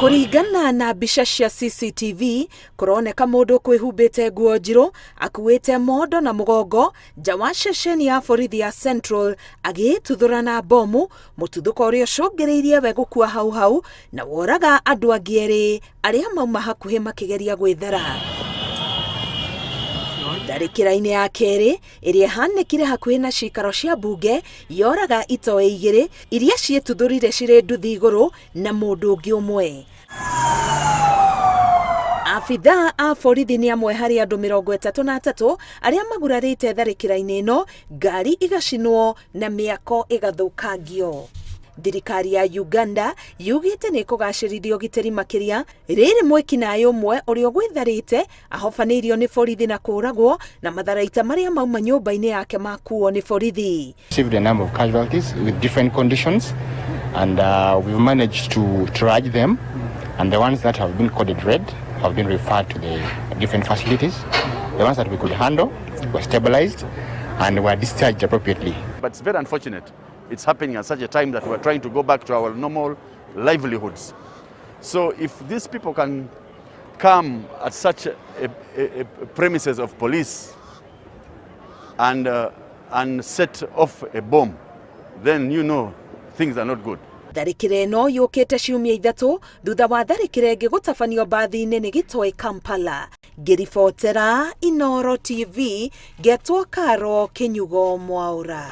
Kũringana na mbica cia CCTV, kũroneka mũndũ kwĩhumbĩte nguo njirũ akuĩte mondo na mũgongo nja wa ceceni ya borithi ya Central agĩtuthũra na bomu, mũtuthũko ũrĩa ũcũngĩrĩirie we gũkua hau hau na woraga andũ angĩ erĩ arĩa mauma hakuhĩ makĩgeria gwĩthara. Tharĩkĩra-inĩ ya kerĩ ĩrĩa ĩhanĩkire hakuhĩ na cikaro cia mbunge yoraga itoe igĩrĩ iria ciĩtuthũrire cirĩ nduthi igũrũ na mũndũ ũngĩ ũmwe. Abithaa a borithi nĩ amwe harĩ andũ 33 arĩa magurarĩte tharĩkĩra-inĩ ĩno, ngari igacinwo na mĩako ĩgathũkangio. Thirikari ya Uganda yugĩte nĩ ĩkũgacĩrithia ũgitĩri makĩria rĩrĩ mwĩkinaĩ ũmwe ũrĩa ũgwĩtharĩte ahobanĩirio nĩ borithi na kũragwo na matharaita marĩa mauma nyũmba-inĩ yake makuo nĩ borithi. Received a number of casualties with different conditions, and we've managed to triage them, and the ones that have been coded red have been referred to the different facilities. The ones that we could handle were stabilized and were discharged appropriately. But it's very unfortunate. It's happening at such a time that we're trying to go back to our normal livelihoods. So if these people can come at such a premises of police and set off a bomb, then you know things are not good. Tharĩkĩra ĩno yũkĩte ciumia 3 thutha wa tharĩkĩra ĩngĩ gũtabanio mbathi-inĩ nĩ gĩtoĩ Kampala. Ngĩribotera Inooro TV, ngetwo Karo Kĩnyugo Mwaũra.